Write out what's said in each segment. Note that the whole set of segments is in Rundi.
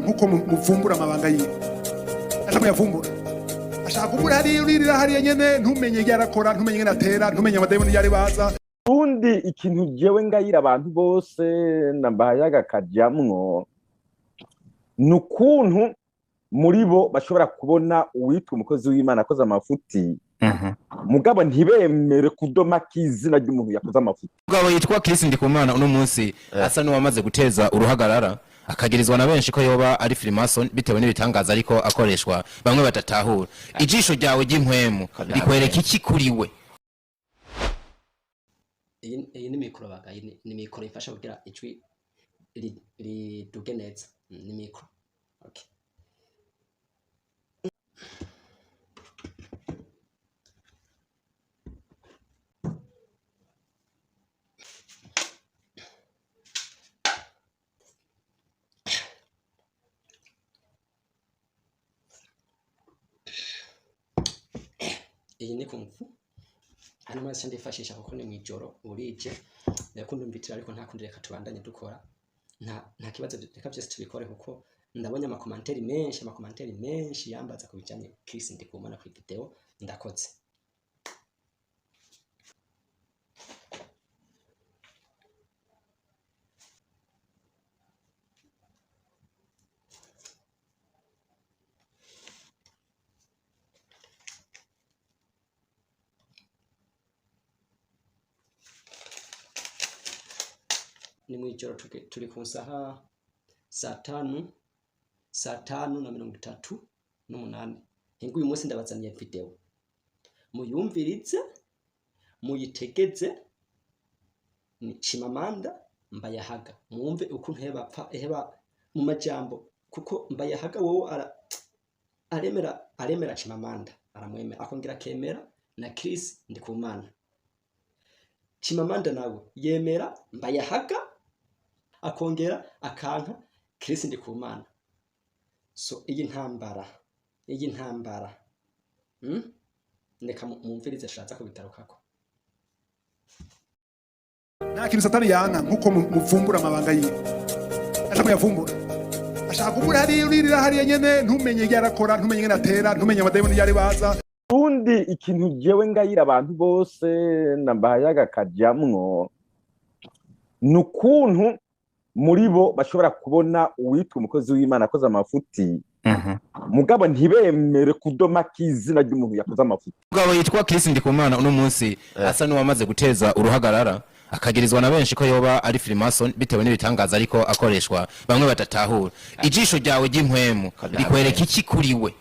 Nkuko muvumbura amabanga yiwe, ashaka kuyavumbura, ashaka kuvumbura hariya uririra hariya nyene, ntumenye ibyo arakora, ntumenye ingene atera, ntumenye amadayimoni iyo ari baza. Ubundi ikintu jewe ngayira abantu bose nambahayaga kajamwo ni ukuntu muri bo bashobora kubona uwitwa umukozi w'Imana akoze amafuti, mugabo ntibemere kudoma k'izina ry'umuntu yakoze amafuti. Umugabo yitwa Chris Ndikumana uno munsi asa n'uwamaze guteza uruhagarara, akagirizwa na benshi ko yoba ari Freemason bitewe n'ibitangaza ariko akoreshwa bamwe badatahura. Ijisho ryawe ry'impwemu rikwereka iki kuri we? Iyi ni mikoro baga, iyi ni mikoro ifasha kugira ijwi riduge neza. Ni mikoro, okay. Iyi ni kumfu hano maze ndifashisha kuko ni mwijoro burije, ndakunda umvitira, ariko nta kundi, reka tubandanye dukora, nta kibazo, reka byose tubikore kuko ndabonye amakomanteri menshi, amakomanteri menshi yambaza ku bijanye Chris Ndikumana kuri video ndakoze. Ni mwijoro, turi ku saha saa 5, saa 5:38. Hinga uyu munsi ndabazaniye video, muyumvirize, muyitegeze. Ni Chimamanda Mbayahaga, mwumve ukuntu heba pfa heba mu majambo, kuko Mbayahaga wowe aremera Chimamanda, aramwemera, akongera akemera na Chris Ndikumana. Chimamanda nawe yemera Mbayahaga, akongera akanka Chris Ndikumana. So iyi ntambara, Ndeka mumvirize, ashatse kubitarukako. Nta kintu Satani yanka nkuko muvumbura amabanga yiwe, ashaka kuyavumbura, ashaka kuvumbura hariya uririra hariya nyene, ntumenye ibyo arakora, ntumenye ingene atera, ntumenye amadayimoni iyo ari baza. Ubundi ikintu jewe ngayira abantu bose nambahayaga kajamwo ni ukuntu muri bo bashobora kubona uwitwa umukozi w'Imana akoze amafuti, mugabo ntibemere kudoma k'izina ry'umuntu yakoze amafuti. Umugabo yitwa Chris Ndikumana uno munsi asa n'uwamaze guteza uruhagarara, akagirizwa na benshi ko yoba ari Freemason bitewe n'ibitangaza ariko akoreshwa bamwe badatahura. Ijisho ryawe ry'impwemu rikwereka iki kuri we?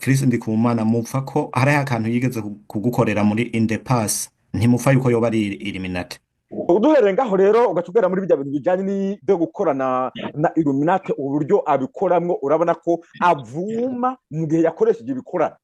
Chris Ndikumana mupfa ko hariho akantu yigeze kugukorera muri in the past, ntimupfa yuko yoba ari Illuminati? Duhereye ngaho rero, ugaca ugera muri bijya bintu bijyanye n'ibyo gukorana na Illuminati, uburyo abikoramwo urabona ko avuma mu gihe yakoresheje ibikorano,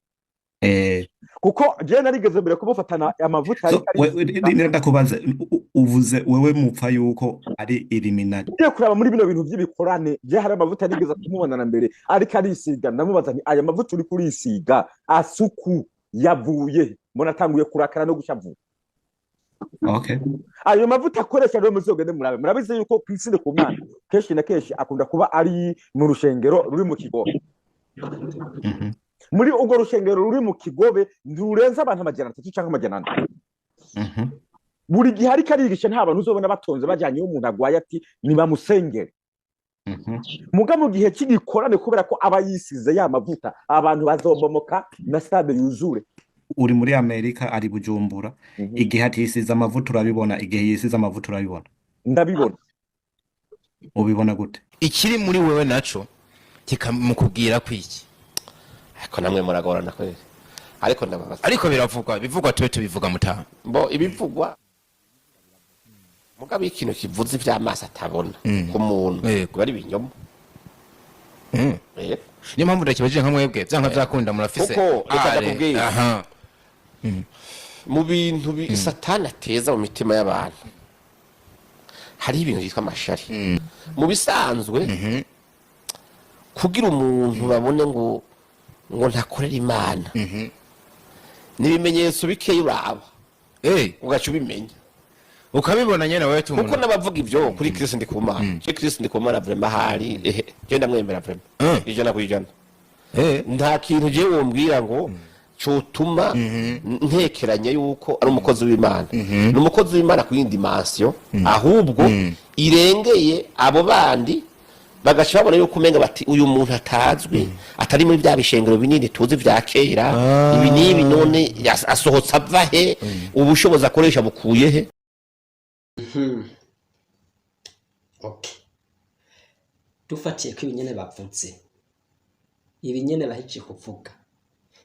kuko jewe narigeze mbere kumufatana amavuta So ariko arisiga. Ndakubaze, uvuze wewe mupfa yuko ari Illuminati? Ugiye kuraba muri bino bintu by'ibikorane, je hari amavuta nigeze kumubonana mbere ariko arisiga, ndamubaza nti: "Aya mavuta uri kurisiga asuku yavuye?" Mbona atanguye kurakara no gushavura. Ayo mavuta akoresha rero, muzogende murabe, murabizi yuko Chris Ndikumana kenshi na kenshi akunda kuba ari mu rushengero ruri mu Kigobe. Muri urwo rushengero ruri mu Kigobe ntirurenza abantu 300 cyangwa 400. Buri gihe ariko arigisha, nta bantu uzobona batonze bajyanyeyo umuntu agwaye ati nibamusengere. Muga mu gihe cy'igikorane, kubera ko aba yisize ya mavuta, abantu bazobomoka na stade yuzure. Uri muri Amerika, ari Bujumbura. Igihe atisize amavuta urabibona, igihe yisize amavuta urabibona? Ndabibona. Ubibona gute? Ikiri muri wewe naco kikamukubwira kwiki? Ariko namwe muragorana kweli, ariko ndababaza. Ariko biravugwa, bivugwa, tube tubivuga mutaha. Mbo ibivugwa, mugabo ikintu kivuze ivy'amaso atabona ku muntu biba ari ibinyoma. Niyo mpamvu ndakibajije nka mwebwe, vyanka vyakunda murafise. Kuko, reka Are, ndakubwire. Mu bintu Satani ateza mu mitima y'abantu hari ibintu byitwa amashari. Mu bisanzwe, kugira umuntu babone ngo ntakorera Imana, ni ibimenyetso bikeya uraba ugaca ubimenya. Ukabibona nyene wewe tu Kuko umuntu. N'abavuga ivyo kuri Chris Ndikumana, je Chris Ndikumana vraiment hari ehe, je ndamwemera vraiment 100%. Nta kintu je wombwira ngo cotuma ntekeranya yuko ari umukozi w'Imana. Ni umukozi w'Imana ku yindi dimension, ahubwo irengeye abo bandi, bagaca babona yuko umenga bati uyu muntu atazwi, atari muri bya bishengero binini tuzi vya kera, ibi n'ibi, none asohotse ava he? Ubushobozi akoresha bukuye he? Okay, dufatiye ko ibinyene bavuze, ibinyene bahejeje kuvuga,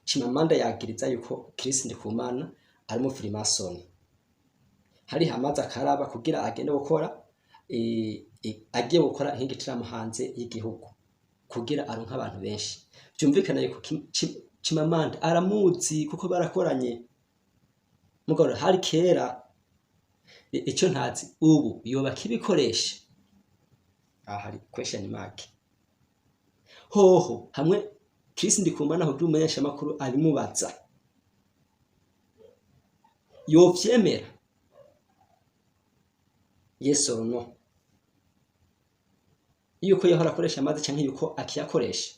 Chimamanda yagiriza yuko Chris Ndikumana ari mu Freemason, hari hamaze akaraba kugira agende gukora agiye gukora nk'igitaramo hanze y'igihugu kugira aronke abantu benshi. Byumvikana yuko Chimamanda aramuzi kuko barakoranye. Mugabo hari kera, icyo ntazi ubu yoba akibikoresha. Aha hari question mark. Hoho hamwe Chris Ndikumana aho umumenyeshamakuru abimubaza, yovyemera, yes or no, yuko yahora akoresha amazi canke yuko akiyakoresha?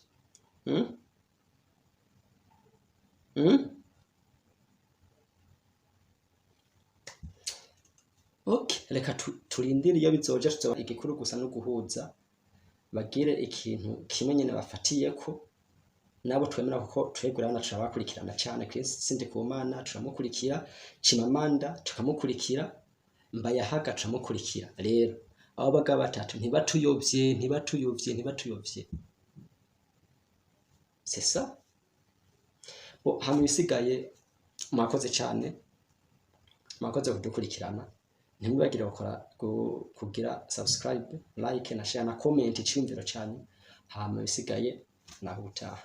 Okay, reka turindire iyo bizoja. Tuzoba igikuru gusa no guhuza bagire ikintu kimwe nyene bafatiyeko nabo twemera, kuko twebwe urabona turabakurikirana cyane. Chris Ndikumana turamukurikira, Chimamanda tukamukurikira, Mbayahaga turamukurikira. Rero abo bagabo batatu ntibatuyobye, ntibatuyobye, ntibatuyobye. C'est ça. Bo hama ibisigaye, mwakoze cyane, mwakoze kudukurikirana. Ntimwibagire gukora kugira subscribe, like na share na comment, iciyumviro cyanyu. Hama ibisigaye naho ubutaha.